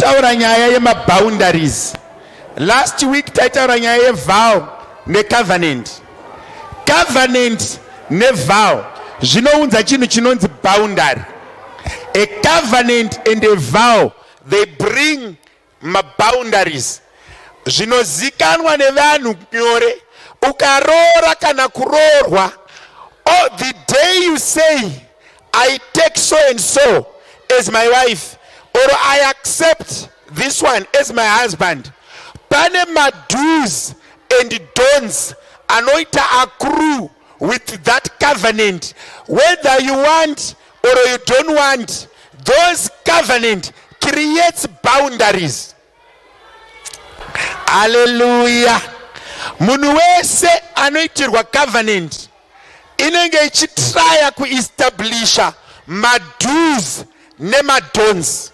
Kutaura nyaya yemaboundaries. Last week taitaura nyaya yevow necovenant. Covenant nevow zvinounza chinhu chinonzi boundary. A covenant and a vow, they bring maboundaries zvinozikanwa nevanhu nyore. Ukaroora kana kuroorwa, oh, the day you say, "I take so and so as my wife," or, "I accept this one as my husband," pane mado's and don'ts anoita accrue with that covenant. Whether you want or you don't want, those covenant creates boundaries. Haleluya! Munhu wese anoitirwa covenant inenge ichitraya kuestablisha mado's nemadon'ts.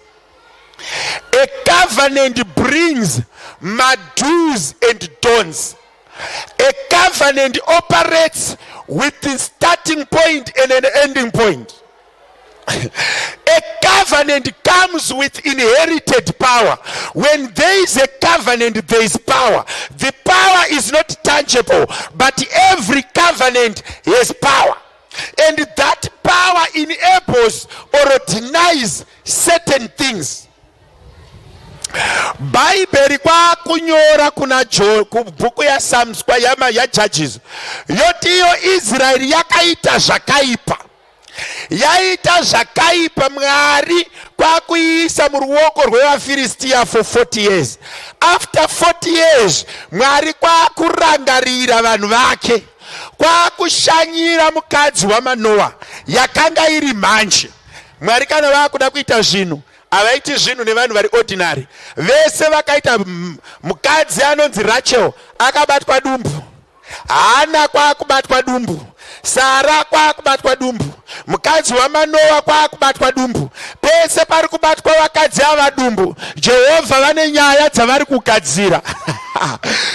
A covenant brings mado's and don'ts. A covenant operates with the starting point and an ending point. A covenant comes with inherited power. When there is a covenant, there is power. The power is not tangible, but every covenant has power, and that power enables or denies certain things. Bhaibheri kwakunyora kuna kubhuku yaPsalms, yaJudges, yotiyo Israeri yakaita zvakaipa, yaita zvakaipa. Mwari kwakuiisa muruoko rwevaFiristiya for 40 years. After 40 years, Mwari kwakurangarira vanhu vake, kwakushanyira mukadzi waManoa yakanga iri mhanje. Mwari kana vaakuda kuita zvinhu, havaiti zvinhu nevanhu vari ordinary. Vese vakaita mukadzi anonzi Rachel akabatwa dumbu, Hana kwaakubatwa dumbu, Sara kwaakubatwa dumbu, mukadzi waManoa kwaakubatwa dumbu. Pese pari kubatwa vakadzi ava dumbu, Jehovha vane nyaya dzavari kugadzira.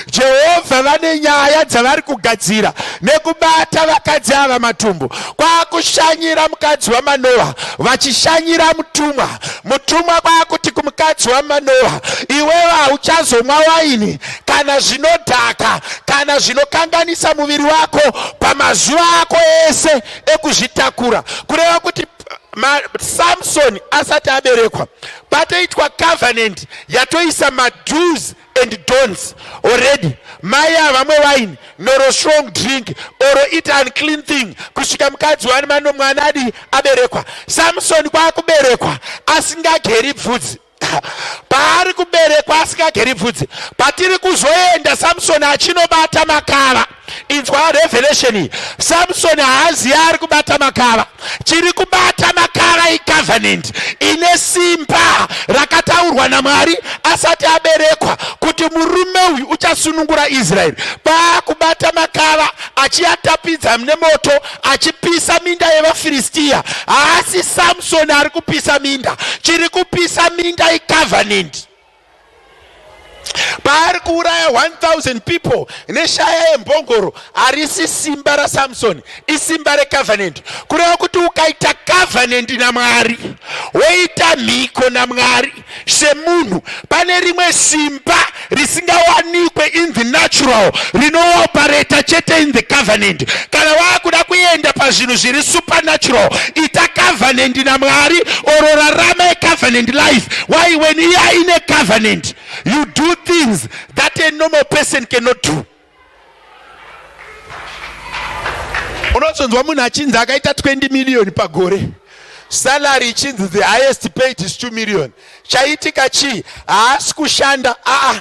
Jehovha vane nyaya dzavari kugadzira nekubata vakadzi ava matumbu. Kwakushanyira mukadzi waManoa, vachishanyira mutumwa. Mutumwa kwakuti kumukadzi waManoa, "Iwewe hauchazomwa waini kana zvinodhaka kana zvinokanganisa muviri wako pamazuva ako ese ekuzvitakura." Kureva kuti Samson asati aberekwa, patoitwa covenant yatoisa mado's and don'ts already. Mai havamwe wine nor strong drink or eat unclean thing kusvika mukadzi wani mano mwana adi aberekwa. Samson kwaakuberekwa asingageri bvudzi. Paari kuberekwa asingageri bvudzi, patiri kuzoenda Samsoni achinobata makava, inzwa revelation iyi, Samsoni haazivi ari kubata makava. Chiri kubata makava icovenant ine simba rakataurwa naMwari asati aberekwa kuti murume uyu uchasunungura Israeri. Paakubata makava achiyatapidza nemoto, achipisa minda yevaFiristiya, haasi Samsoni ari kupisa minda. Chiri kupisa minda icovenant. Paari kuuraya 1000 people neshaya yembongoro, harisi simba raSamsoni, isimba recovenant. Kureva kuti ukaita covenant naMwari, woita mhiko naMwari semunhu, pane rimwe simba risingawanikwe in the natural rinooperata chete in the covenant. Kana waakuda kuenda pazvinhu zviri supernatural, ita covenant naMwari or rarama ecovenant life. Why? When you are in a covenant, you do things that a normal person cannot do. Unozonzwa munhu achinzi akaita 20 million pagore salary, ichinzi the highest paid is 2 million. Chaitika chii? Haasi kushanda. Aa,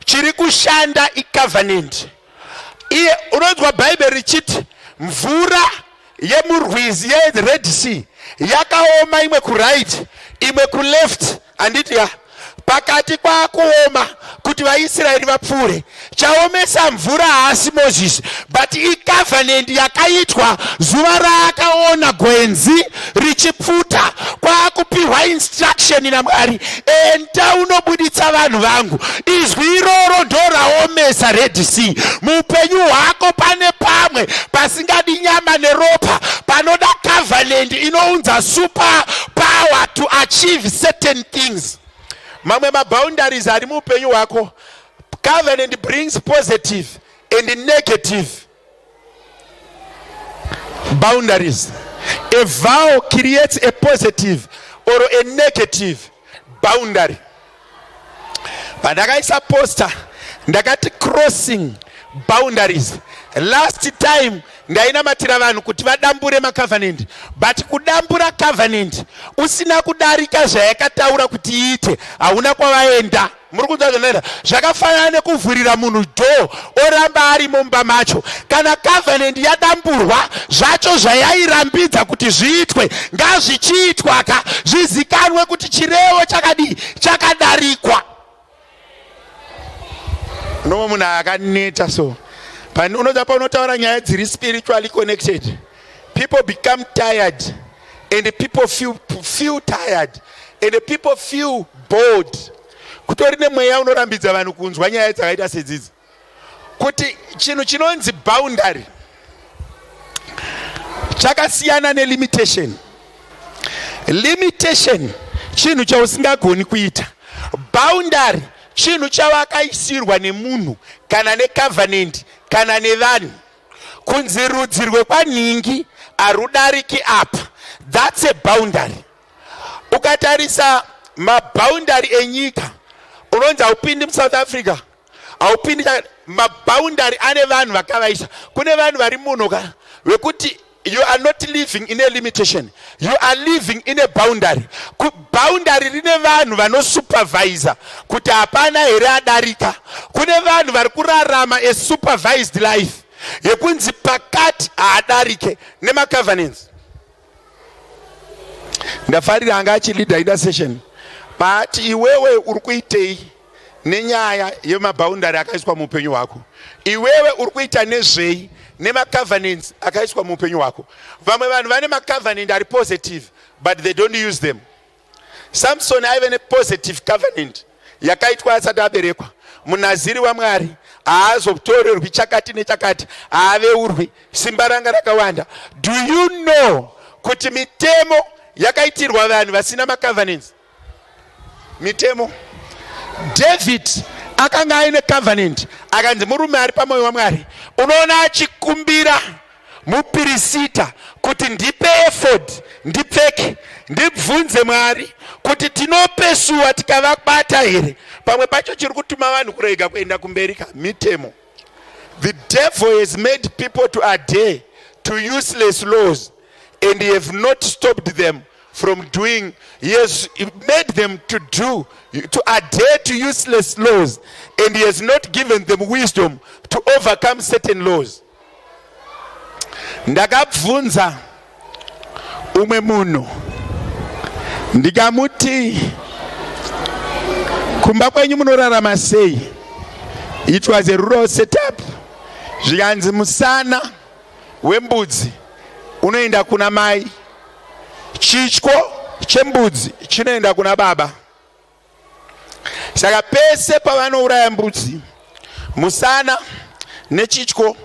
chiri kushanda icovenant. Iye unonzwa Bhaibheri richiti mvura yemurwizi yeRed Sea yakaoma, imwe kuright, imwe kuleft, handiti ya? Pakati kwakuoma kuti vaIsraeri vapfuure. Chaomesa mvura haasi Mozisi, but icovenant yakaitwa zuva raakaona gwenzi richipfuta. Kwakupiwa instruction naMwari, "Enda unobuditsa vanhu vangu." Izwi iroro ndo raomesa Red Sea. Muupenyu hwako pane pamwe pasingadi nyama neropa, panoda covenant inounza super power to achieve certain things. Mamwe maboundaries ari muupenyu hwako, covenant brings positive and negative boundaries. A vow creates a positive or a negative boundary. Pandakaisa poster ndakati crossing boundaries. Last time ndainamatira vanhu kuti vadambure macovenant, but kudambura covenant usina kudarika zvayakataura kuti iite, hauna kwavaenda. Muri kunzwa zvandinoita? Zvakafanana nekuvhurira munhu dhoo oramba ari mumba macho. Kana covenant yadamburwa, zvacho zvayairambidza kuti zviitwe ngazvichiitwaka, zvizikanwe kuti chirevo chakadii chakadarikwa. Unomwe munhu akaneta so unoza paunotaura nyaya dziri spiritually connected, people become tired and people feel tired and people feel bored. Kutori nemweya unorambidza vanhu kunzwa nyaya dzakaita sedzidzi, kuti chinhu chinonzi boundary chakasiyana nelimitation. Limitation chinhu chausingagoni kuita. Boundary chinhu chawakaisirwa nemunhu kana necovenant kana nevanhu, kunzi rudzi rwekwanhingi harudariki apa. That's a boundary. Ukatarisa maboundary enyika, unonzi haupindi muSouth Africa, haupindi. Maboundary ane vanhu vakavaisa. Kune vanhu vari muno ka vekuti you are not living in a limitation, you are living in a boundary. Boundary rine vanhu vanosupervisa kuti hapana here adarika. Kune vanhu vari kurarama a supervised life yekunzi pakati haadarike nemacovenants. Ndafarira anga achileada intercession paati, "Iwewe uri kuitei nenyaya yemaboundary akaiswa muupenyu hwako? Iwewe uri kuita nezvei nemacovenants akaiswa muupenyu hwako?" Vamwe vanhu vane macovenant ari positive, but they don't use them. Samson aive nepositive covenant yakaitwa asati aberekwa: munaziri waMwari haazotorerwi chakati nechakati, haaveurwi, simba ranga rakawanda. Do you know kuti mitemo yakaitirwa vanhu vasina macovenants? Mitemo, David akanga aine covenant, akanzi murume ari pamwoyo waMwari. Unoona achikumbira mupirisita kuti, "Ndipe ephod ndipfeke, ndibvunze Mwari kuti tinopesuwa tikavabata here." Pamwe pacho chiri kutuma vanhu kurega kuenda kumberi ka mitemo. The devil has made people to adhere to useless laws and he have not stopped them from doing. He has made them to adhere to useless laws and he has not given them wisdom to overcome certain laws. Ndakabvunza umwe munhu ndikamuti, "Kumba kwenyu munorarama sei?" It was a rural setup. Zvikanzi musana wembudzi unoenda kuna mai, chityo chembudzi chinoenda kuna baba. Saka pese pavanouraya mbudzi, musana nechityo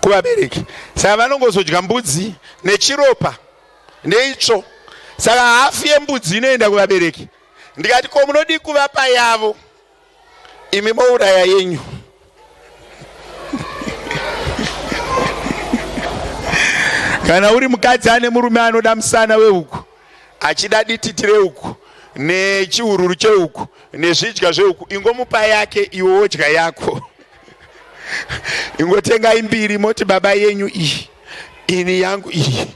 kuvabereki. Saka vanongozodya mbudzi nechiropa neitsvo. Saka hafu yembudzi inoenda kuvabereki. Ndikati, "Ko munodi kuvapa yavo, imi mouraya yenyu?" Kana uri mukadzi ane murume anoda musana wehuku, achida dititi rehuku nechiururu chehuku nezvidya zvehuku, ingomupa yake, iwe wodya yako. Ingotengai mbiri, moti, "Baba, yenyu iyi, ini yangu iyi."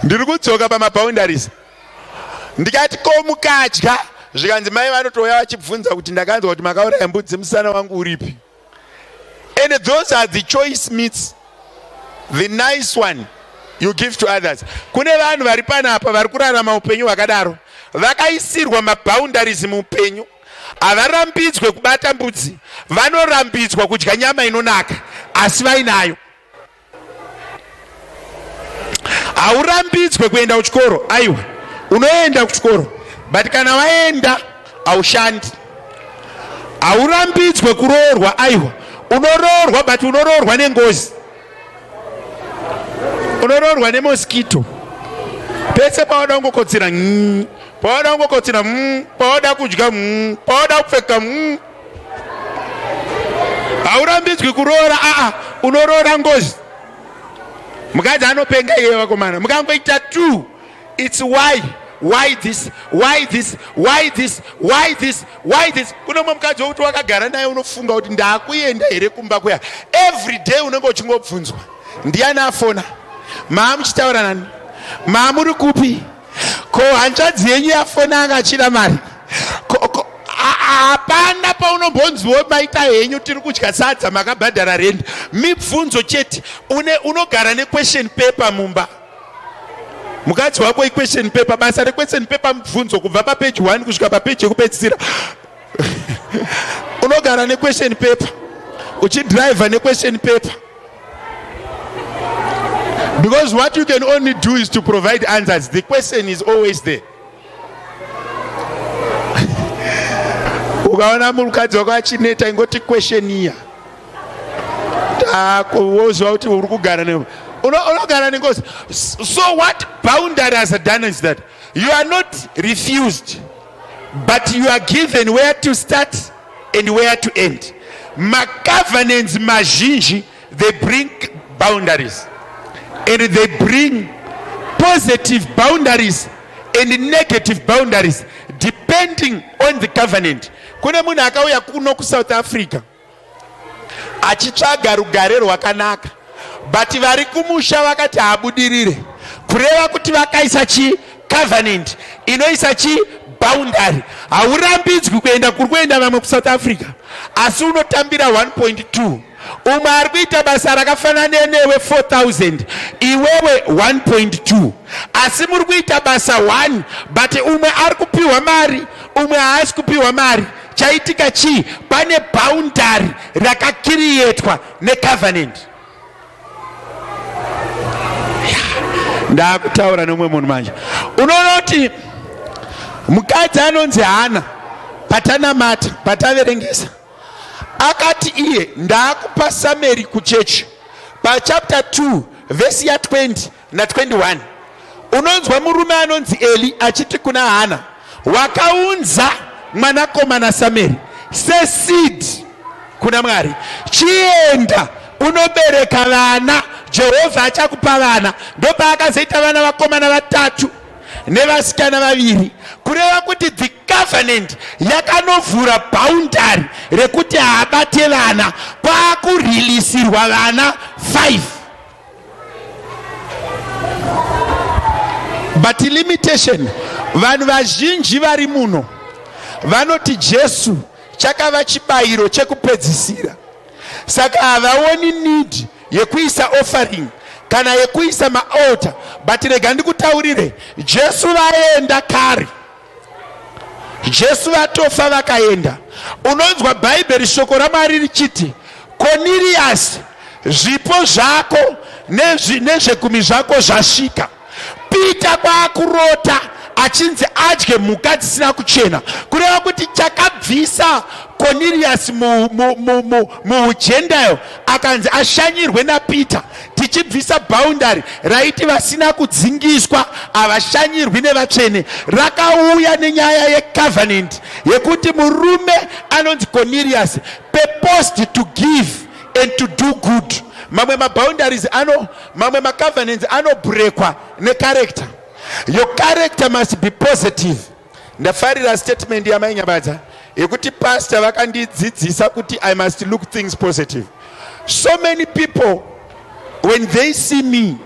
Ndiri kudzoka pamaboundaries. Ndikati, "Ko mukadya?" Zvikanzi mai vanotouya vachibvunza kuti, "Ndakanzwa kuti makauraya mbudzi, musana wangu uripi?" And those are the choice meats, the nice one you give to others. Kune vanhu vari panapa vari kurarama upenyu hwakadaro, vakaisirwa maboundaries muupenyu. Havarambidzwe kubata mbudzi, vanorambidzwa kudya nyama inonaka, asi vainayo. Haurambidzwe kuenda kuchikoro, aiwa, unoenda kuchikoro, but kana waenda haushandi. Haurambidzwe kuroorwa, aiwa, unoroorwa, but unoroorwa nengozi, unoroorwa nemosquito. Pese pawada kungokotsira, pawada kungokotsira, pawada kudya, pawada kupfeka. Haurambidzwi kuroora. Aa, unoroora ngozi. Mukadzi anopenga iye. Vakomana, mukangoita two, it's why this, why this, why this, why this, why this? Kune mumwe mukadzi wekuti wakagara naye unofunga kuti ndaakuenda here kumba kuya. Every day unenge uchingobvunzwa, ndiani afona, maa muchitaura nani, maa muri kupi, ko hanzvadzi yenyu yafona anga achida mari. Hapana paunombonziwo maita henyu, tiri kudya sadza, makabhadhara rendi. Mibvunzo chete. Une unogara nequestion paper mumba. Mukadzi wako iquestion paper. Basa requestion paper mubvunzo kubva papeji 1 kusvika papeji yekupedzisira. Unogara nequestion paper, uchidhiraivha nequestion paper, because what you can only do is to provide answers. The question is always there. Ukaona mukadzi wako achineta, ingoti question iya, woziva kuti uri kugara ne unogara nengozi. So what boundary has done is that you are not refused, but you are given where to start and where to end. Macovenants mazhinji, they bring boundaries, and they bring positive boundaries and negative boundaries depending on the covenant. Kune munhu akauya kuno kuSouth Africa achitsvaga rugare rwakanaka, but vari kumusha vakati haabudirire, kureva kuti vakaisa chi covenant inoisa chi boundary. Haurambidzwi kuenda kuri kuenda vamwe kuSouth Africa, asi unotambira 1.2. Umwe ari kuita basa rakafanana newe 4000, iwewe 1.2, asi muri kuita basa 1, but umwe ari kupiwa mari, umwe haasi kupiwa mari. Chaitika chii? Pane boundary rakacreatwa necovenant. Ndaakutaura nemumwe munhu manje. Unoona kuti mukadzi anonzi Hana, patanamata, pataverengesa, akati iye ndaakupa Samueri kuchechi. Pachapter 2 vhesi ya20 na21, unonzwa murume anonzi Eli achiti kuna Hana, "Wakaunza mwanakomana Samueri seseed kuna Mwari. Chienda unobereka vana, Jehovha achakupa vana." Ndopaakazoita vana vakomana vatatu nevasikana vaviri, kureva kuti the covenant yakanovhura boundary rekuti haabate vana, kwaakureleasirwa vana 5. But limitation, vanhu vazhinji vari muno vanoti Jesu chakava chibayiro chekupedzisira, saka havaoni need yekuisa offering kana yekuisa maaltar. But rega ndikutaurire, Jesu vaenda kare. Jesu vatofa, vakaenda. Unonzwa Bhaibheri, shoko raMwari richiti, "Koniriyasi, zvipo zvako nezvegumi zvako zvasvika." Pita kwaakurota achinzi adye mhuka dzisina kuchena, kureva kuti chakabvisa Koniriyasi muugentile, akanzi ashanyirwe naPita, tichibvisa boundary raiti vasina kudzingiswa havashanyirwi nevatsvene, rakauya nenyaya yecovenant yekuti murume anonzi Cornelius purposed to give and to do good. Mamwe maboundaries ano, mamwe macovenants anobreakwa necharacter. Your character must be positive. Ndafarira statement yamainyabadza yekuti pastor vakandidzidzisa kuti I must look things positive. So many people, when they see me,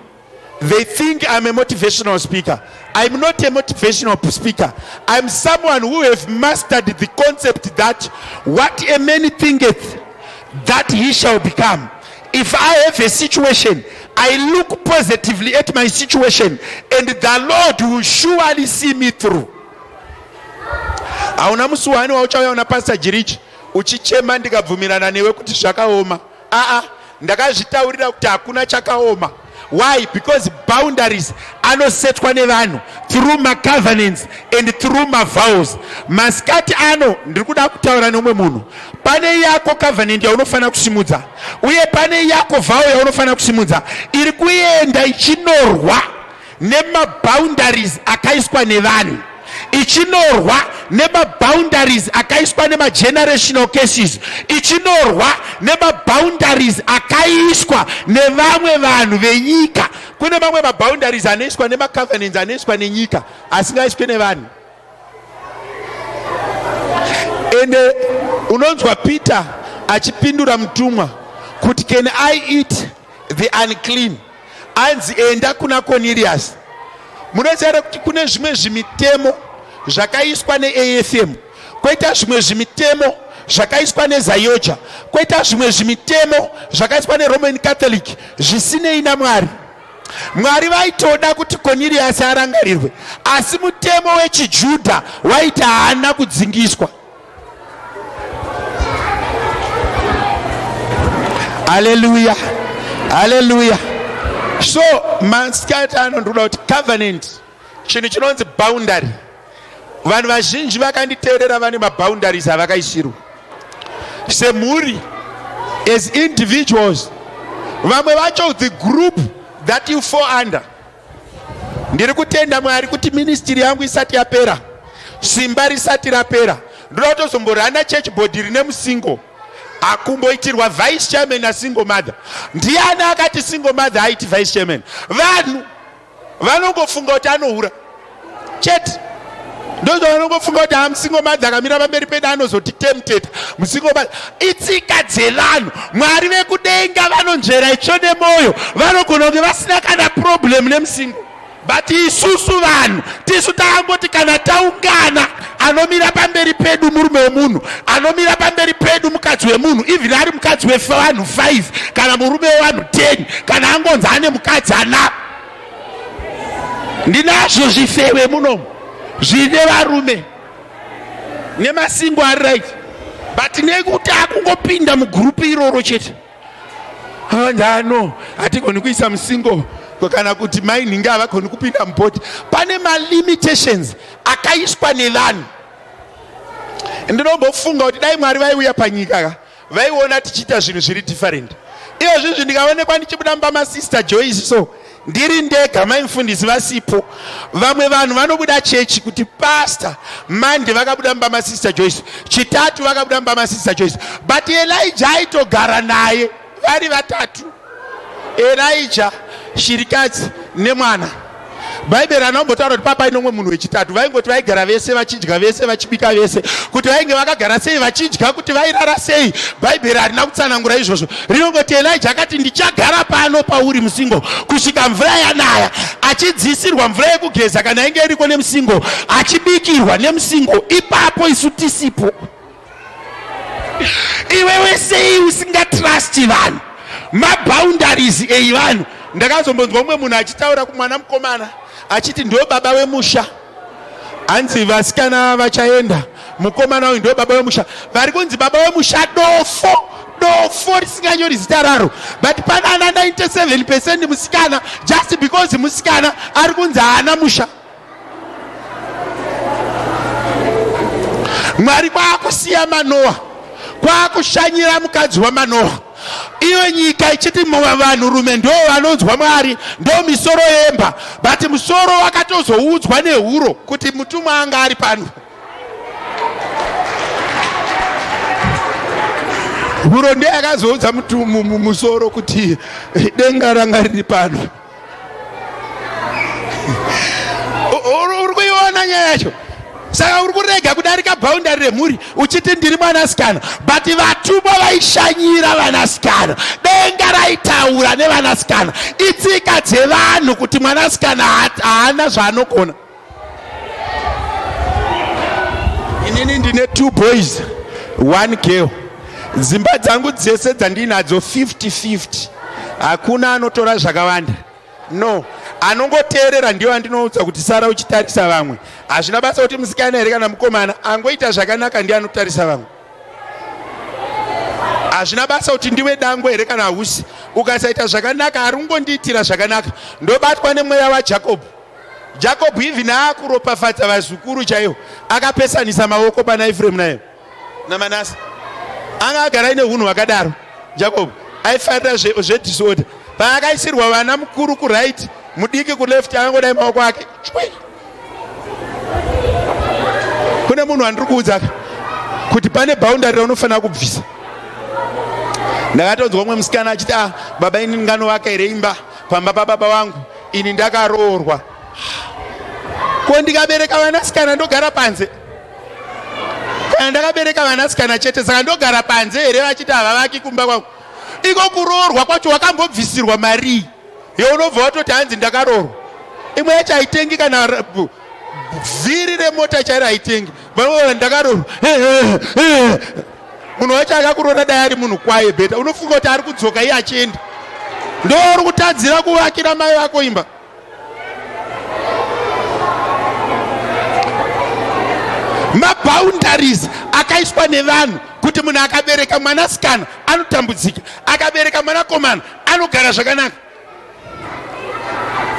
they think I'm a motivational speaker. I'm not a motivational speaker. I'm someone who have mastered the concept that what a man thinketh, that he shall become. If I have a situation, I look positively at my situation and the Lord will surely see me through. Hauna musi wani wauchauya una Pastor Jirichi uchichema ndikabvumirana newe kuti zvakaoma. Aa, ndakazvitaurira kuti hakuna chakaoma. Why? Because boundaries anosetwa nevanhu through macovenants and through mavows. Masikati ano ndiri kuda kutaura neumwe munhu. Pane yako covenant yaunofanira kusimudza, uye pane yako vow yaunofanira kusimudza iri kuenda ichinorwa. nemaboundaries akaiswa nevanhu, ichinorwa nemaboundaries akaiswa nemagenerational cases, ichinorwa nemaboundaries akaiswa nevamwe vanhu venyika. Kune mamwe maboundaries anoiswa nemacovenants anoiswa nenyika asingaiswi nevanhu. Ende unonzwa Peter achipindura mutumwa kuti can I eat the unclean? Anzi enda kuna Cornelius. Munoziva here kuti kune zvimwe zvimitemo zvakaiswa neAFM, kwoita zvimwe zvimitemo zvakaiswa neZayoja, kwoita zvimwe zvimitemo zvakaiswa neRoman Catholic zvisinei naMwari. Mwari vaitoda kuti Cornelius arangarirwe, asi mutemo wechiJudha waiti haana kudzingiswa. Haleluya, haleluya. So masikati ano ndinoda kuti covenant, chinhu chinonzi boundary. Vanhu vazhinji vakanditeerera vane maboundaries avakaisirwa semhuri, as individuals, vamwe vacho the group that you fall under. Ndiri kutenda Mwari kuti ministry yangu isati yapera, simba risati rapera, ndoda kutozomborana church board rine musingo akumboitirwa vice chairman nasingle mother. Ndiani akati single mother aiti vice chairman? Vanhu vanongofunga kuti anohura chete, ndozvo vanongofunga kuti ha, musingle mother akamira pamberi pedu anozotitempteta. Musingle mother itsika dzevanhu. Mwari vekudenga vanonzvera itsvo nemwoyo, vanogona kunge vasina kana problem nemusingle, but isusu vanhu tisu takangoti kana taungana, anomira pamberi pedu murume wemunhu, anomira pamberi pedu mukadzi wemunhu, even ari mukadzi wevanhu 5 kana murume wevanhu 10, kana angonzi ane mukadzi ana. Ndinazvo zvifewe munomu zvine varume nemasingle ari right, but nekuti akungopinda mugurupu iroro chete, ndano hatigoni kuisa musingle kana kuti mainhingi havagoni kupinda muboard. Pane malimitations akaiswa nevanhu. Ndinombofunga kuti dai Mwari vaiuya panyika ka, vaiona tichiita zvinhu zviri different. Iyo zvinzvi ndikaonekwa ndichibuda mumba masister Joyce, so ndiri ndega, mai mufundisi vasipo, vamwe vanhu vanobuda chechi kuti pastor Mande vakabuda mumba masister Joyce, Chitatu vakabuda mumba masister Joyce, but Elijah aitogara naye vari vatatu, Elijah, shirikadzi nemwana. Bhaibheri anombotaura kuti papa inomwe munhu wechitatu. Vaingoti vaigara vese, vachidya vese, vachibika vese. Kuti vainge vakagara sei vachidya, kuti vairara sei, Bhaibheri harina kutsanangura izvozvo. Rinongoti Elijah akati, ndichagara pano pauri musingle kusvika mvura yanaya, achidzisirwa mvura yekugeza kana inge iriko nemusingle, achibikirwa nemusingle ipapo isu tisipo. Iwewe sei usingatrusti vanhu? Maboundaries ei vanhu. Ndakazombonzwa umwe munhu achitaura kumwana mukomana achiti ndo baba wemusha, hanzi vasikana vachaenda, mukomana uyu ndo baba wemusha. Vari kunzi baba wemusha dofo, dofo risinganyori zita raro, but pana ana 97% musikana, just because musikana ari kunzi haana musha. Mwari kwaakusiya Manoa, kwaakushanyira mukadzi waManoa, iyo nyika ichiti vanhurume ndo vanonzwa Mwari, ndo misoro yemba, but musoro wakatozoudzwa nehuro kuti mutumwa anga ari pano. Huro ndiye akazoudza musoro kuti denga ranga riri pano. Uri kuiona nyaya yacho? Saka uri kurega kudarika bhaundari remhuri uchiti ndiri mwanasikana, but vatumwa vaishanyira vanasikana, denga raitaura nevanasikana. Itsika dzevanhu kuti mwanasikana haana zvaanogona. Inini ndine 2 boys, 1 girl. Dzimba dzangu dzese dzandinadzo 50-50, hakuna anotora zvakawanda. No, anongoteerera ndiyo andinoudza kuti sara uchitarisa vamwe. Hazvina basa kuti musikana here kana mukomana, angoita zvakanaka ndiye anotarisa vamwe. Hazvina basa kuti ndiwe dangwe here kana hausi, ukasaita zvakanaka, ari kungondiitira zvakanaka. Ndobatwa nemweya waJakobho. Jakobho even aakuropafadza vazukuru chaivo, akapesanisa maoko pana Efremu naye naManase. Anga agara aine hunhu hwakadaro. Jakobho aifarira zvedisorder. Paakaisirwa vana mukuru kuright, Mudiki kuleft akangodai maoko ake chwi. Kune munhu wandiri kuudza kuti pane boundary raunofanira kubvisa. Ndakatonzwa umwe musikana achiti, ah, baba ini ndinganovaka here imba pamba pababa vangu, ini ndakaroorwa. Ko ndikabereka vanasikana ndogara panze? Kana ndakabereka vanasikana chete saka ndogara panze here vachiti havavaki kumba kwangu? Iko kuroorwa kwacho wakambobvisirwa marii? Yeunobva watoti hanzi ndakaroorwa. Imwe yacho haitengi kana vhiri remota chairo haitengi. Vanoona ndakaroorwa. Munhu wacho akakuroora dai ari munhu kwaye beta. Unofunga kuti ari kudzoka iye achienda. Ndouri kutadzira kuvakira mai vako imba. Maboundaries akaiswa nevanhu kuti munhu akabereka mwanasikana anotambudzika, akabereka mwanakomana anogara zvakanaka.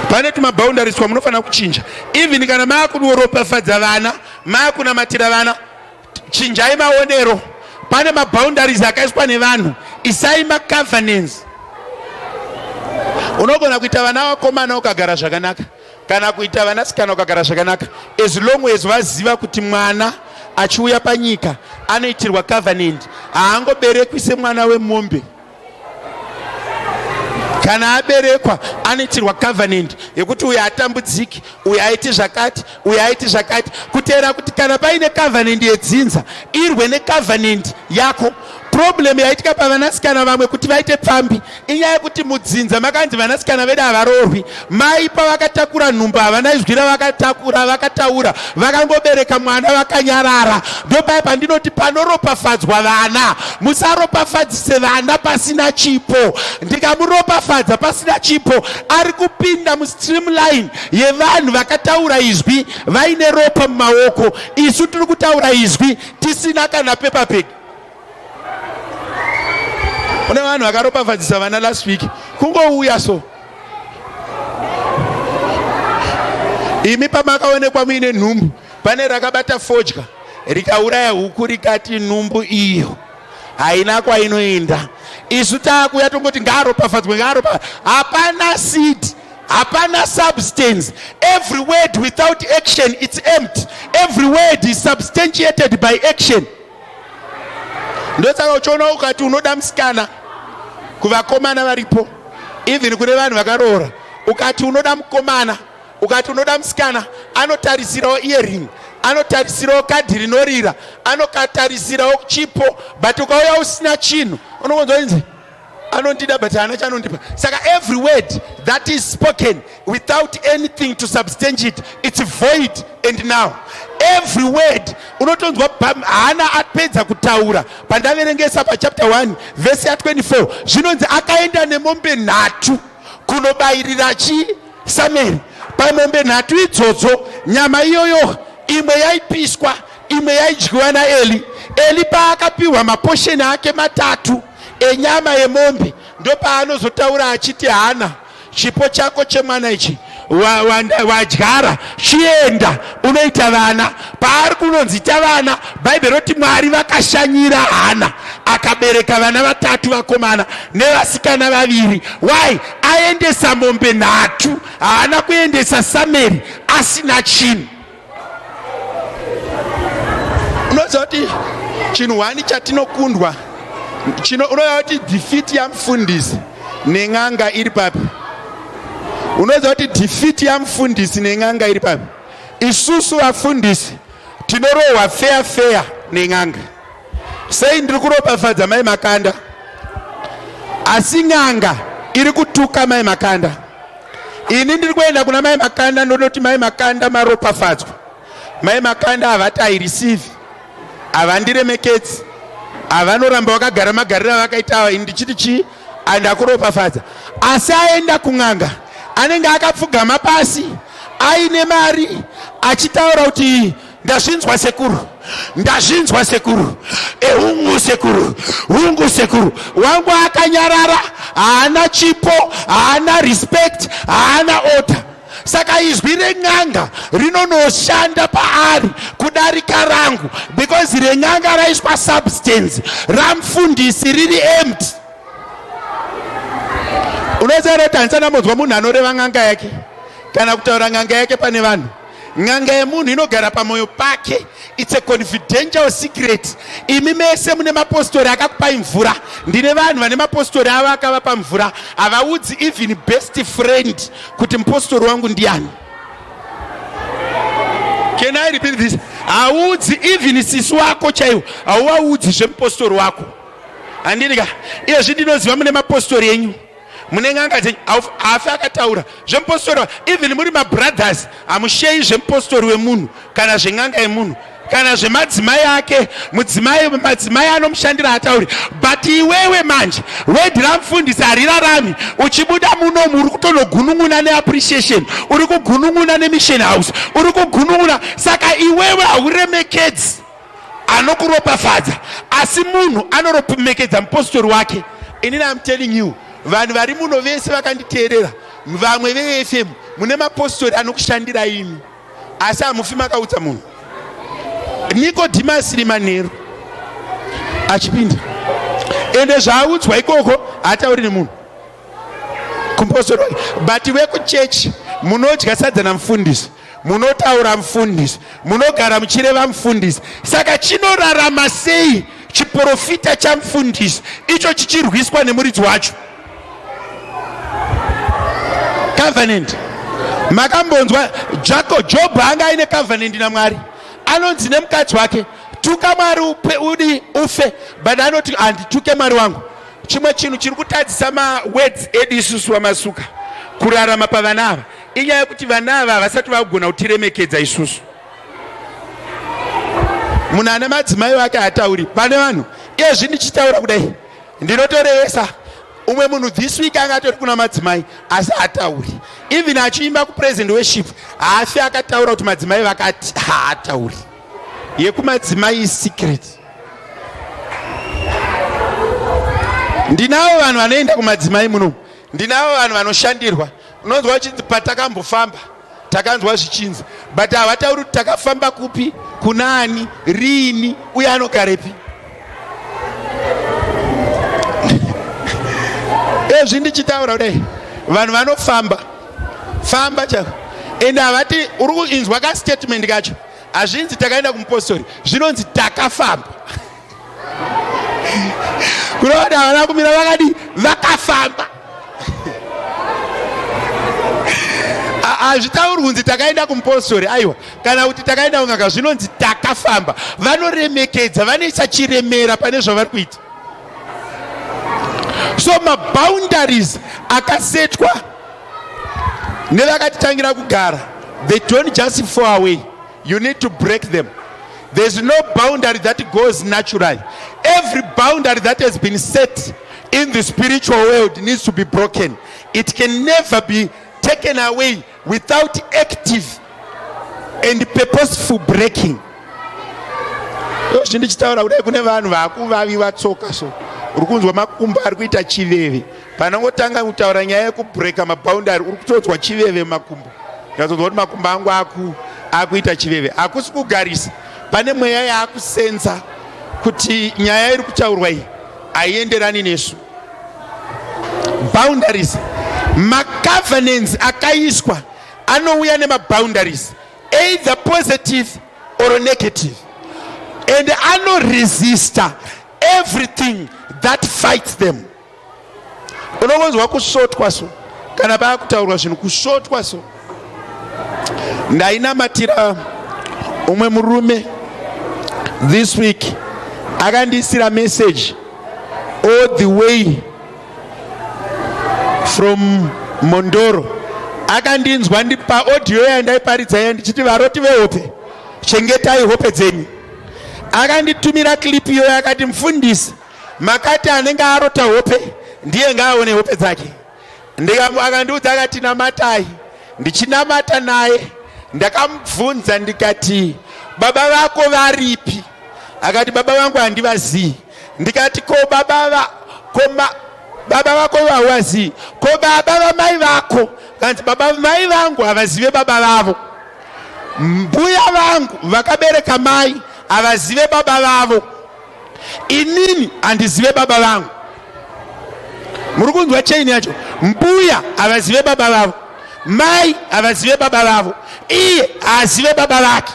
Pane tumaboundaries twamunofanira kuchinja. Even kana maakuropafadza vana, maakunamatira vana, chinjai maonero. Pane maboundaries akaiswa nevanhu, isai macovenants. Unogona kuita vana vakomana ukagara zvakanaka, kana kuita vanasikana ukagara zvakanaka, as long as vaziva kuti mwana achiuya panyika anoitirwa covenant. Haangoberekwi semwana wemombe. Kana aberekwa anoitirwa covenant yekuti uyu hatambudziki, uyu aiti zvakati, uyu aiti zvakati. Kuteera kuti kana paine covenant yedzinza, irwe necovenant yako. Problem yaitika pavanasikana vamwe kuti vaite pfambi inyaya yekuti mudzinza makanzi vanasikana vedu havaroorwi. Mai pavakatakura nhumbu havana izwi ravakatakura, vakataura, vakangobereka mwana vakanyarara. Ndopaya pandinoti panoropafadzwa vana, musaropafadzise vana pasina chipo. Ndikamuropafadza pasina chipo, ari kupinda mustreamline yevanhu vakataura izwi vaine ropa mumaoko. Isu tiri kutaura izwi tisina kana paper bag. Kune vanhu vakaropafadzisa vana last week, kungouya so. Imi pamakaonekwa muine nhumbu, pane rakabata fodya rikauraya huku rikati nhumbu iyo haina kwainoenda. Isu taakuya tongoti ngaaropafadzwe, ngaaropa. Hapana seed, hapana substance. Every word without action it's empty. Every word is substantiated by action. Ndosaka uchiona ukati unoda musikana kuvakomana varipo, even kune vanhu vakaroora, ukati unoda mukomana, ukati unoda musikana, anotarisirawo earring, anotarisirawo kadhi rinorira, anokatarisirawo chipo, but ukauya usina chinhu unokonzwa inzi anondida but haana chanondipa. Saka every word that is spoken without anything to substantiate, it's void and now. Every word unotonzwa haana apedza kutaura. Pandaverengesa pachapter 1 verse ya 24 zvinonzi akaenda nemombe nhatu kunobayirira chi Samuel. Pamombe nhatu idzodzo, nyama iyoyo imwe yaipiswa, imwe yaidyiwa naEli. Eli paakapiwa maposheni ake matatu enyama yemombe, ndopaanozotaura achiti, Hana, chipo chako chemwana ichi wadyara, chienda unoita vana. Paari kunonzi ita vana, Bhaibheri roti Mwari vakashanyira Hana, akabereka vana vatatu vakomana nevasikana vaviri. Why? Aendesa mombe nhatu, haana kuendesa Samueri asina chinhu. Unoziva kuti chinhu hwani chatinokundwa chino, unoziva kuti defeat yamufundisi nen'anga iri papi? Unoziva kuti defeat yamufundisi nen'anga iri papi? Isusu vafundisi tinorohwa fair fair nen'anga. Sei ndiri kuropafadza mai Makanda, asi n'anga iri kutuka mai Makanda? Ini ndiri kuenda kuna mai Makanda ndonoti mai Makanda maropafadzwa. Mai Makanda havati I receive, havandiremekedzi, havanoramba vakagara magariro avakaita ava. Ini ndichiti chii? Andakuropafadza. Asi aenda kun'anga anenge akapfugama pasi aine mari achitaura kuti ndazvinzwa sekuru, ndazvinzwa sekuru, ehungu sekuru, hungu sekuru. Wangu akanyarara, haana chipo, haana respect, haana order. Saka izwi ren'anga rinonoshanda paari kudarika rangu, because ren'anga raiswa substance, ramufundisi riri empty. Unoziva kuti handisana mbonzwa munhu anoreva n'anga yake kana kutaura n'anga yake pane vanhu. N'anga yemunhu inogara pamwoyo pake. It's a confidential secret. Imi mese mune mapostori akakupai mvura. Ndine vanhu vane mapostori avo akavapa mvura, havaudzi even best friend kuti mupostori wangu ndiani. Can I repeat this? Haudzi even sisi wako chaiwo, hauvaudzi zvemupostori wako. Handini ka? Iyezvi ndinoziva mune mapostori enyu, mune n'anga dzenyu, haafi akataura zvemupostori. Even muri mabrothers, hamusheyi zvemupostori wemunhu kana zven'anga yemunhu kana zvemadzimai ake. Mudzimai, madzimai anomushandira atauri. But iwewe manje, word ramufundisi harirarami. Uchibuda munomu uri kutonogunun'una neAppreciation, uri kugunun'una neMission House, uri kugunun'una. Saka iwewe hauremekedzi anokuropafadza, asi munhu anoremekedza mupostori wake. Inini am telling you, vanhu vari muno vese vakanditeerera, vamwe veFM, mune mapostori anokushandira imi, asi hamufi makaudza munhu. Nikodhimasi rimanheru achipinda, ende zvaaudzwa ikoko haatauri nemunhu kumupostori wake. But vekuchechi munodya sadza namufundisi, munotaura mufundisi, munogara muchireva mufundisi. Saka chinorarama sei chiprofita chamufundisi icho chichirwiswa nemuridzi wacho? Covenant. Makambonzwa Jacob, Job anga aine covenant naMwari. Anonzi nemukadzi wake, "Tuka Mwari upe udi ufe," but anoti, "Handituke Mwari wangu." Chimwe chinhu chiri kutadzisa mawords edu isusu vaMasuka kurarama pavana ava inyaya yekuti vana ava havasati vagona kutiremekedza isusu. Munhu ane madzimai vake haatauri pane vanhu. Iyezvi ndichitaura kudai, ndinotorevesa umwe munhu this week anga atori kuna madzimai, asi haatauri. Even achiimba kupraise and worship, haafi akataura kuti madzimai vakati. Haatauri. Yekumadzimai secret. Ndinavo vanhu vanoenda kumadzimai muno, ndinavo vanhu vanoshandirwa. Unonzwa uchinzi, "Patakambofamba takanzwa zvichinzi," but havatauri kuti takafamba kupi, kunaani, riini, uye anogarepi. Ezvi ndichitaura kudai, vanhu vanofamba famba chako, ende havati uri kuinzwa kastatement kacho. Hazvinzi takaenda kumupostori, zvinonzi takafamba. Kureva kuti havana kumira, vakadi vakafamba. Hazvitauri kunzi takaenda kumupostori, aiwa, kana kuti takaenda kungaka. Zvinonzi takafamba. Vanoremekedza, vanoisa chiremera pane zvavari kuita. So maboundaries akasetwa nevakatitangira kugara, they don't just fall away. You need to break them. There's no boundary that goes naturally. Every boundary that has been set in the spiritual world needs to be broken. It can never be taken away without active and purposeful breaking. Zvindichitaura kudai, kune vanhu vaakuvaviwa tsoka, so uri kunzwa makumbo ari kuita chiveve. Panongotanga kutaura nyaya yekubreaka maboundary, uri kutonzwa chiveve mumakumbo. Ndazonzwa kuti makumbo angu akuita chiveve. Hakusi kugarisa, pane mweya yaakusenza kuti nyaya iri kutaurwa iyi haienderani nesu. Boundaries, macovenants akaiswa anouya nemaboundaries, either positive or negative, and anoresista everything that fights them. Unongonzwa kusvotwa, so kana paakutaurwa zvinhu, kusvotwa. So ndainamatira umwe murume this week, akandisira message all the way from Mondoro. Akandinzwa paaudio yandaiparidza iya ndichiti, "Varoti vehope, chengetai hope dzenyu." Akanditumira clip iyoyo, akati, "Mufundisi, makati anenge arota hope ndiye ngaaone hope dzake." Akandiudza akati, "Namatai." Ndichinamata naye, ndakamubvunza ndikati, "Baba vako varipi?" Akati, "Baba vangu handivazii." Ndikati, "Ko baba va ko ma, baba vako vauwazii? Ko baba vamai vako?" Kanzi, "Baba mai vangu havazive baba vavo. Mbuya vangu vakabereka mai havazive baba vavo. Inini handizive baba vangu." Muri kunzwa chain yacho? Mbuya havazive baba vavo, mai havazive baba vavo, iye haazive baba vake.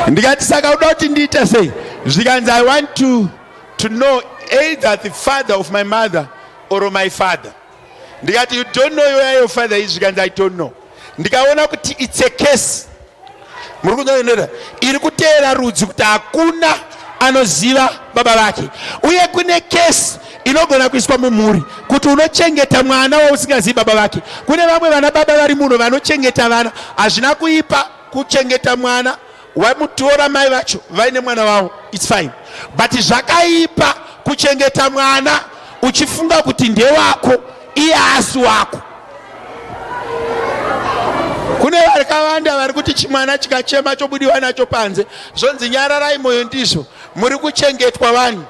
Ndikati saka uda kuti ndiite sei? Zvikanzi I want to know either the father of my mother or my father. Ndikati you don't know where your father is? Zvikanzi I don't know. Ndikaona kuti it's a case. Muri kunzwa iri kuteera rudzi kuti hakuna anoziva baba vake, uye kune kesi inogona kuiswa mumhuri kuti unochengeta mwana wausingazivi baba vake. Kune vamwe vana baba vari muno vanochengeta vana. Hazvina kuipa kuchengeta mwana wamutora mai vacho vaine mwana wavo, it's fine, but zvakaipa kuchengeta mwana uchifunga kuti ndewako iye asi wako. Kune vakawanda vari kuti chimwana chikachema chobudiwa nacho panze, zvonzi nyararai moyo, ndizvo muri kuchengetwa vanhu.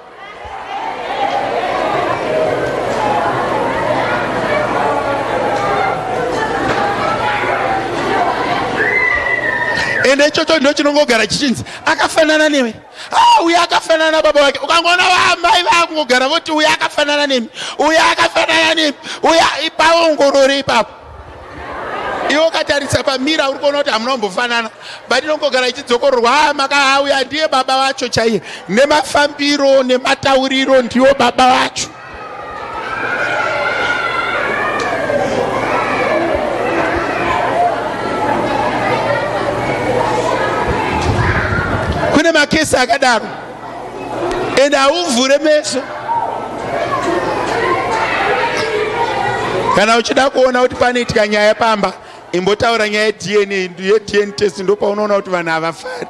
Ende ichocho ndo chinongogara chichinzi akafanana newe, uyu akafanana nababa vake. Ukangoona vamai vakungogara voti uyu akafanana nemi, uyu akafanana nemi, uyu, ipaongorore ipapo. Iwe ukatarisa pamira uri kuona kuti hamuna kumbofanana, but inongogara ichidzokororwa, makauya ndiye baba vacho chaiye, nemafambiro nematauriro ndiwo baba vacho. Kune makesi akadaro, ende hauvhure meso kana uchida kuona kuti panoitika nyaya pamba. Imbotaura nyaya yeDNA, yeDNA test, ndopaunoona kuti vanhu havafari.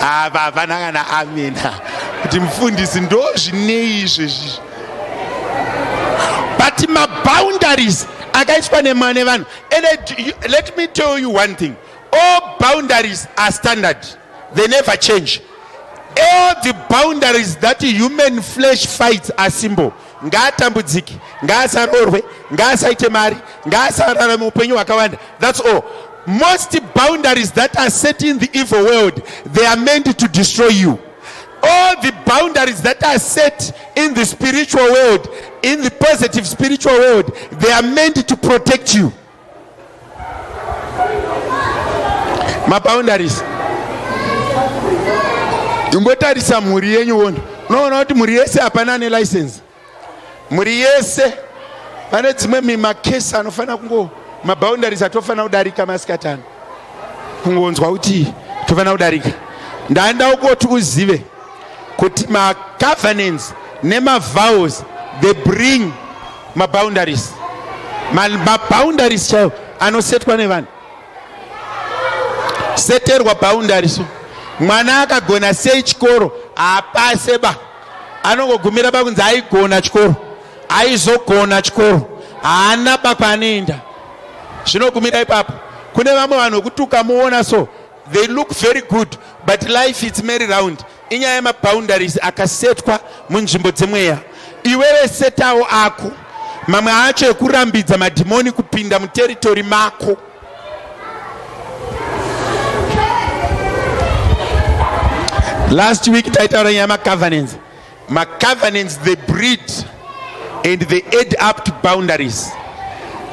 Apa hapana kana amena kuti mufundisi ndo zvinei izvezvi, but maboundaries akaiswa nevanhu. And let me tell you one thing, all boundaries are standard, they never change. All the boundaries that human flesh fights are simple. Ngaatambudzike, ngaasarorwe, ngaasaite mari, ngaasararame upenyu hwakawanda, that's all. Most boundaries that are set in the evil world, they are meant to destroy you. All the boundaries that are set in the spiritual world, in the positive spiritual world, they are meant to protect you. Maboundaries, imbotarisa mhuri yenyu wona, unoona kuti mhuri yese hapana ane license. Mhuri yese pane dzimwe makesi anofanira kungo maboundaries atofanira kudarika masikatano, kungonzwa kuti tofanira kudarika. Ndaenda koti uzive kuti macovenants nemavows, they bring maboundaries. Maboundaries chaiwo anosetwa nevanhu, seterwa boundaries. Mwana akagona sei chikoro haapase ba, anongogumira pakunzi aigona chikoro, aizogona chikoro, haana ba kwaanoenda, zvinogumira ipapo. Kune vamwe vanhu vekuti ukamuona so, they look very good, but life is merry round. Inyaya yemaboundaries akasetwa munzvimbo dzemweya. Iwewe setawo ako mamwe acho ekurambidza madhimoni kupinda muterritory mako. Last week taitaura nyaya yemacovenants. Macovenants, they breed and they add up to boundaries,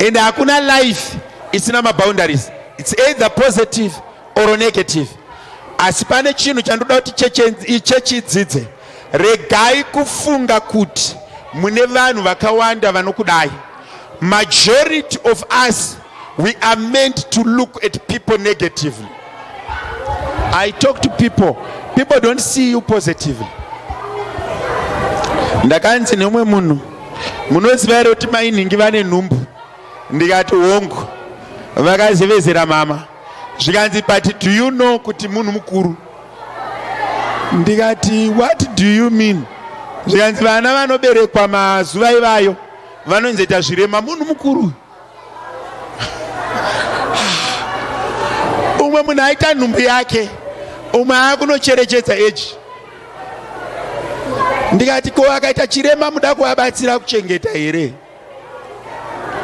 and hakuna life isina maboundaries. It's either positive or negative. Asi pane chinhu chandoda kuti chechidzidze: regai kufunga kuti mune vanhu vakawanda vanokudai. Majority of us, we are meant to look at people negatively. I talk to people, people don't see you positively. Ndakanzi nemumwe munhu, munoziva here kuti mainhingi vane nhumbu? Ndikati hongu. Vakazevezera mama, zvikanzi, but do you know kuti munhu mukuru? Ndikati, what do you mean? Zvikanzi vana vanoberekwa mazuva ivayo vanonzoita zvirema. Munhu mukuru, umwe munhu aita nhumbu yake, umwe aakunocherechedza eji. Ndikati ko akaita chirema muda kuvabatsira kuchengeta here?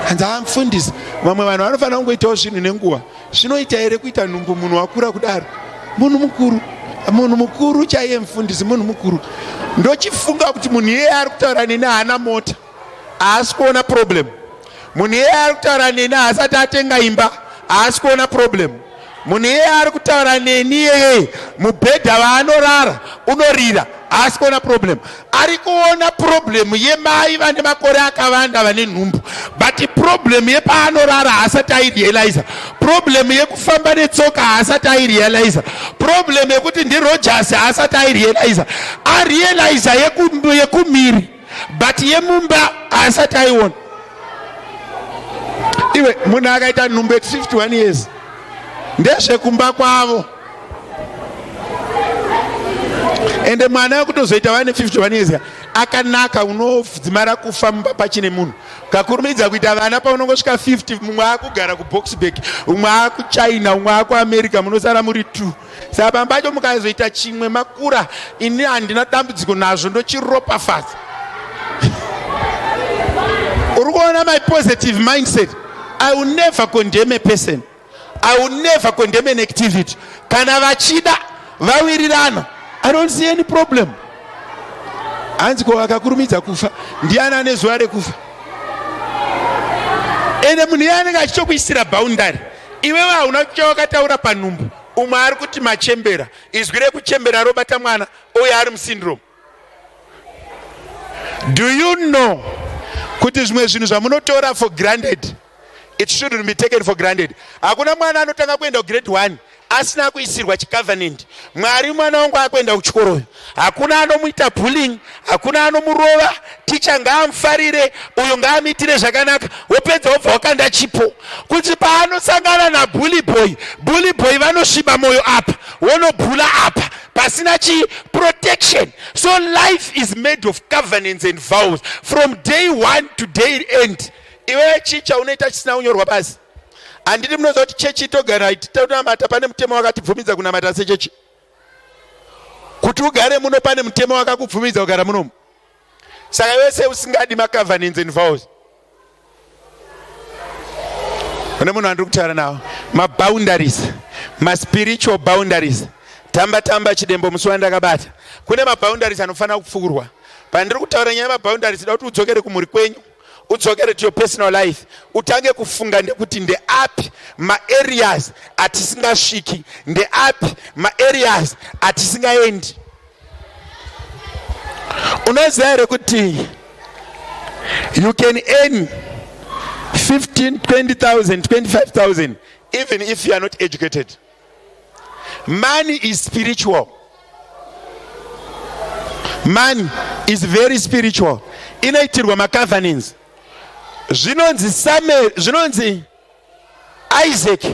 Hanzi, amufundisi, vamwe vanhu vanofanira kungoitawo zvinhu nenguva. Zvinoita here kuita nhumbu munhu wakura kudaro? Munhu mukuru. Munhu mukuru chaiye, mufundisi, munhu mukuru. Ndochifunga kuti munhu iyeye ari kutaura neni haana mota, haasi kuona problem. Munhu iyeye ari kutaura neni haasati atenga imba, haasi kuona problem. Munhu iyeye ari kutaura neni iyeye mubhedha vaanorara unorira, haasi kuona problem. Ari kuona problem yemai vane makore akavanda vane nhumbu, but problem yepaanorara haasati airealiza. Problem yekufamba netsoka haasati airealiza. Problem yekuti ndiRogers haasati airealiza. Arealiza yekumiri, but yemumba haasati aiona. Iwe, munhu akaita nhumbu at 51 years, ndezvekumba kwavo. Ende mwana wekutozoita vane 51 years akanaka, unodzimara kufa mumba pachine munhu. Kakurumidza kuita vana paunongosvika 50, mumwe akugara kuBoksburg, umwe akuChina, umwe akuAmerica, munosara muri two. Saka pamba pacho mukazoita chimwe makura, ini handina dambudziko nazvo, ndochiropafadza. Uri kuona my positive mindset? I will never condemn a person, I will never condemn an activity. Kana vachida vawirirana, I don't see any problem. Hanzi ko vakakurumidza kufa, ndiani ane zuva rekufa? Ende munhu iye anenge achitokuisira boundary, iwewe hauna chawakataura panhumbu. Umwe ari kuti machembera, izwi rekuchembera robata mwana uye ari musyndrome. Do you know kuti zvimwe zvinhu zvamunotora for granted, it shouldn't be taken for granted? Hakuna mwana anotanga kuenda kugrade 1 asina kuisirwa chicovenant. Mwari, mwana wangu akuenda kuchikoroyo, hakuna anomuita bullying, hakuna anomurova, ticha ngaamufarire, uyo ngaamuitire zvakanaka. Wopedza wobva wakanda chipo kuti paanosangana nabully boy, bully boy vanosviba mwoyo apa, wonobhula apa, pasina chi protection. So life is made of covenants and vows from day one to day end. Iwe, chii chaunoita chisina kunyorwa pasi? Handiti munoziva kuti chechi togara titonamata, pane mutemo wakatibvumidza kunamata sechechi? Kuti ugare muno, pane mutemo wakakubvumidza kugara munomu. Saka iwe sei usingadi macovenants and vows? Kune munhu andiri kutaura nawo, maboundaries, maspiritual boundaries. Tamba tamba chidembo musi wandakabata. Kune maboundaries anofanira kupfuurwa. Pandiri kutaura nyaya yemaboundaries, da kuti udzokere kumhuri kwenyu, udzokere to your personal life, utange kufunga ndekuti ndeapi maareas atisingasviki, ndeapi maareas atisingaendi. Unoziva here kuti you can earn 15 20,000, 25,000 even if you are not educated? Money is spiritual. Money is very spiritual, inoitirwa macovenants. Zvinonzi Samuel, zvinonzi Isaac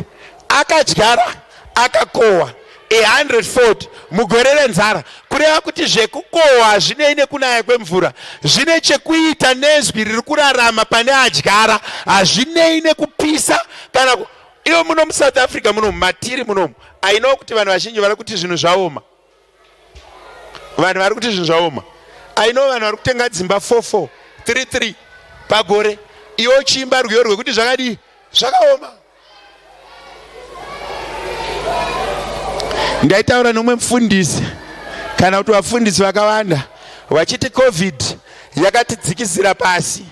akadyara akakohwa a hundredfold mugore renzara. Kureva kuti zvekukohwa hazvinei nekunaya kwemvura, zvine chekuita nezwi riri kurarama pane adyara. Hazvinei nekupisa kana ivo muno muSouth Africa munomu matiri munomu. Aino kuti vanhu vazhinji vari kuti zvinhu zvaoma, vanhu vari kuti zvinhu zvaoma. Aino vanhu vari kutenga dzimba 44 33 pagore, iwe uchiimba rwiyo rwekuti zvakadii, zvakaoma. Ndaitaura nomwe mufundisi, kana kuti vafundisi vakawanda, vachiti COVID yakatidzikisira pasi.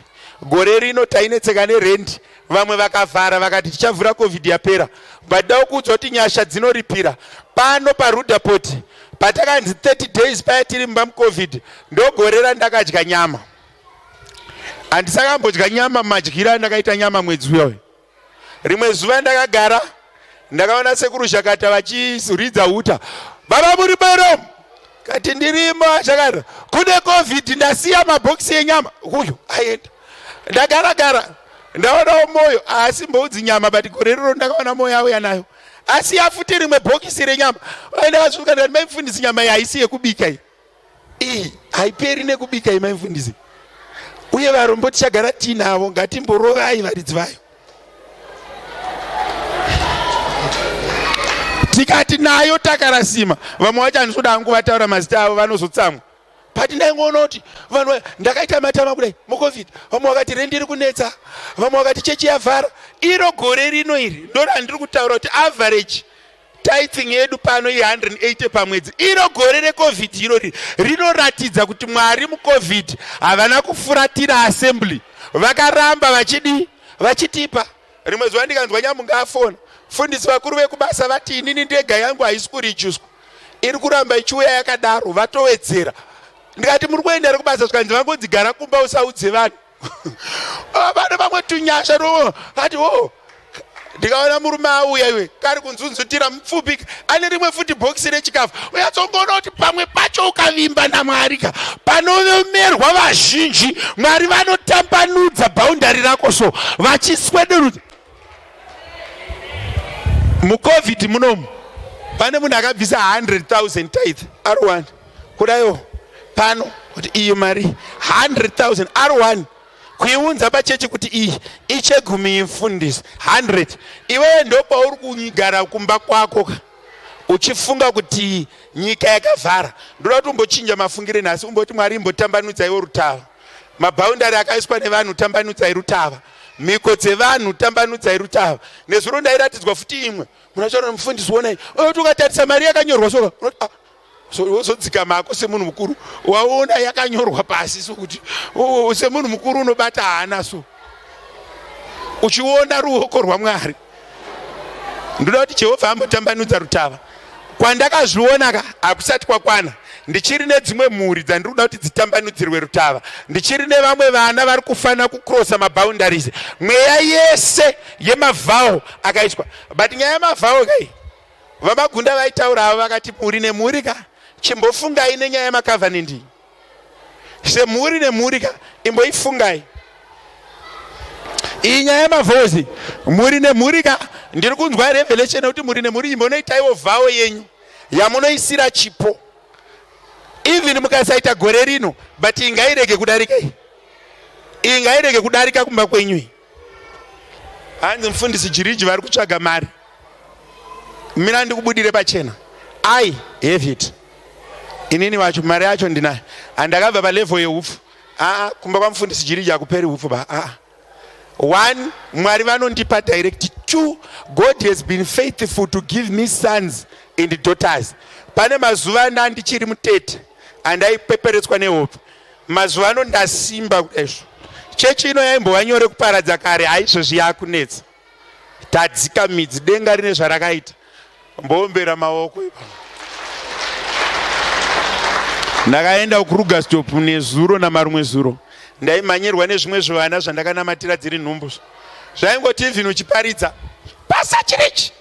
Gore rino tainetseka nerendi, vamwe vakavhara vakati tichavhura COVID yapera. But da kuudzwa kuti nyasha dzinoripira. Pano paRudaport patakanzi 30 days paya tiri mumba muCOVID, ndogore randakadya nyama. Handisakambodya nyama madyiro andakaita nyama mwedzi uyoyo. Rimwe zuva ndakagara, ndakaona sekuru Shakata vachiridza huta. "Baba, muri bero?" Kati, "Ndirimo." Shakata, "Kune COVID, ndasiya mabhokisi enyama." Uyu aenda, ndagara gara, ndaonawo Moyo asi mboudzi nyama, but gore riro ndakaona Moyo auya nayo, asiya futi rimwe bhokisi renyama. Ndakasvika ndikati, "Mai mufundisi, nyama iyi haisi yekubika iyi, iyi haiperi nekubika iyi, mai mufundisi, uye varombo tichagara tiinavo, ngatimborovai varidzi vayo." Tikati nayo takarasima. Vamwe vacho handisi kuda hangu vataura mazita avo, vanozotsamwa. But ndaingoona kuti vanhu ndakaita matama kudai muCOVID. Vamwe vakati rendi iri kunetsa, vamwe vakati chechi yavhara. Iro gore rino iri ndo randiri kutaura kuti average Tithing yedu pano i180 pamwedzi. Iro gore recovid irori rinoratidza kuti Mwari mucovid havana kufuratira assembly, vakaramba vachidii, vachitipa. Rimwe zuva ndikanzwa Nyamunga afona, fundisi vakuru vekubasa vati inini ndega yangu haisi kurijuswa, iri kuramba ichiuya yakadaro, vatowedzera. Ndikati muri kuenda ri kubasa? Zvikanzi vangonzi gara kumba usaudze vanhu. Vane vamwe tunyasha ro ati o oh. Ndikaona murume auya iwe kari kunzunzutira mupfupi ane rimwe futi bhokisi rechikafu. Uyatsongoona kuti pamwe pacho ukavimba naMwari ka, panomerwa vazhinji, Mwari vanotambanudza bhaundari rako so vachiswederudza. Mucovid munomu pane munhu akabvisa 100,000 tithe ari one kudaiwo pano kuti iyi mari 100,000 ari one kuiunza pachechi kuti iyi ichegumi mfundisi 100. Iwewe ndopauri kugara kumba kwako ka uchifunga kuti nyika yakavhara. Ndoda kuti umbochinja mafungire nhasi, umboti Mwari imbotambanudzaiwo rutava, mabhaundari akaiswa nevanhu tambanudzai rutava, mhiko dzevanhu tambanudzai rutava. Nezuro ndairatidzwa futi imwe munachaona mufundisi wonai oti ukatarisa mari yakanyorwa soka ah, so wozodzika mako semunhu mukuru waona yakanyorwa pasi sokuti semunhu mukuru unobata hana so uchiona ruoko rwaMwari. Ndoda kuti Jehovha ambotambanudza rutava. Kwandakazviona ka hakusati kwakwana, ndichiri nedzimwe mhuri dzandiri kuda kuti dzitambanudzirwe rutava, ndichiri nevamwe vana vari kufanira kukrosa maboundaries, mweya yese yemavhawo akaiswa. But nyaya yemavhawo kai VaMagunda vaitaura avo vakati mhuri nemhuri ka, chimbofungai nenyaya yemacovenant iyi semhuri nemhuri ka, imboifungai iyi nyaya yemavozi mhuri nemhuri ka. Ndiri kunzwa revelation yekuti mhuri nemhuri imbonoitaiwo vhawo yenyu yamunoisira chipo, even mukasaita gore rino, but ingairege kudarika iyi, iyi ngairege kudarika kumba kwenyu iyi. Hanzi mufundisi Jiriji vari kutsvaga mari. Mira ndikubudire pachena, I have it. Inini wacho mari yacho ndinayo, handakabva palevel yeupfu. Aa, kumba kwamufundisi Jiriji hakuperi upfu ba. Aa, one, Mwari vanondipa direct. Two, God has been faithful to give me sons and daughters. Pane mazuva andandichiri mutete andaipeperetswa nehope, mazuva ano ndasimba kudaizvo. Chechi ino yaimbova nyore kuparadza kare, haizvozvi yakunetsa. Tadzika midzi, denga rine zvarakaita. Mboombera maoko ipa. Ndakaenda kuKrugerstop nezuro namarumwe zuro, ndaimhanyirwa nezvimwe zvivana zvandakanamatira dziri nhumbu, zvaingoti even uchiparidza pasa chirichi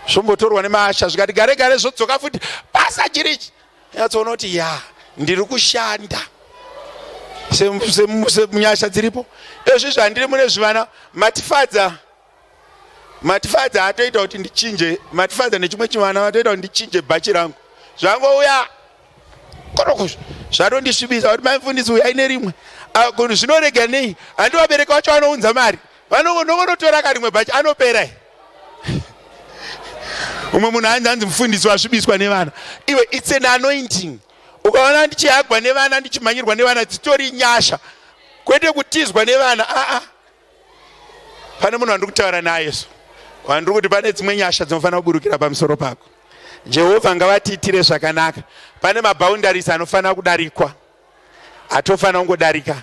zvombotorwa nemaasha, zvikati gare gare zvodzoka futi pasa chirichi. Nyatsoona kuti ya ndiri kushanda semunyasha dziripo ezvi zvandiri mune zvivana. Matifadza, Matifadza atoita kuti ndichinje. Matifadza nechimwe chivana vatoita kuti ndichinje bhachi rangu. Zvangouya koroko zvatondisvibisa kuti mai mufundisi uyai nerimwe. Zvinorega nei? Handi vabereki vacho vanounza mari, vanongonotora karimwe bhachi anopera. Umwe munhu hanzi hanzi mufundisi wasvibiswa nevana. Iwe, it's an anointing. Ukaona ndichihagwa nevana, ndichimhanyirwa nevana, dzitori nyasha, kwete kutizwa nevana. Aa, pane munhu wandiri kutaura naye so wandiri kuti pane dzimwe nyasha dzinofanira kuburukira pamusoro pako. Jehovha ngavatiitire zvakanaka. Pane maboundaries anofanira kudarikwa, atofanira kungodarika.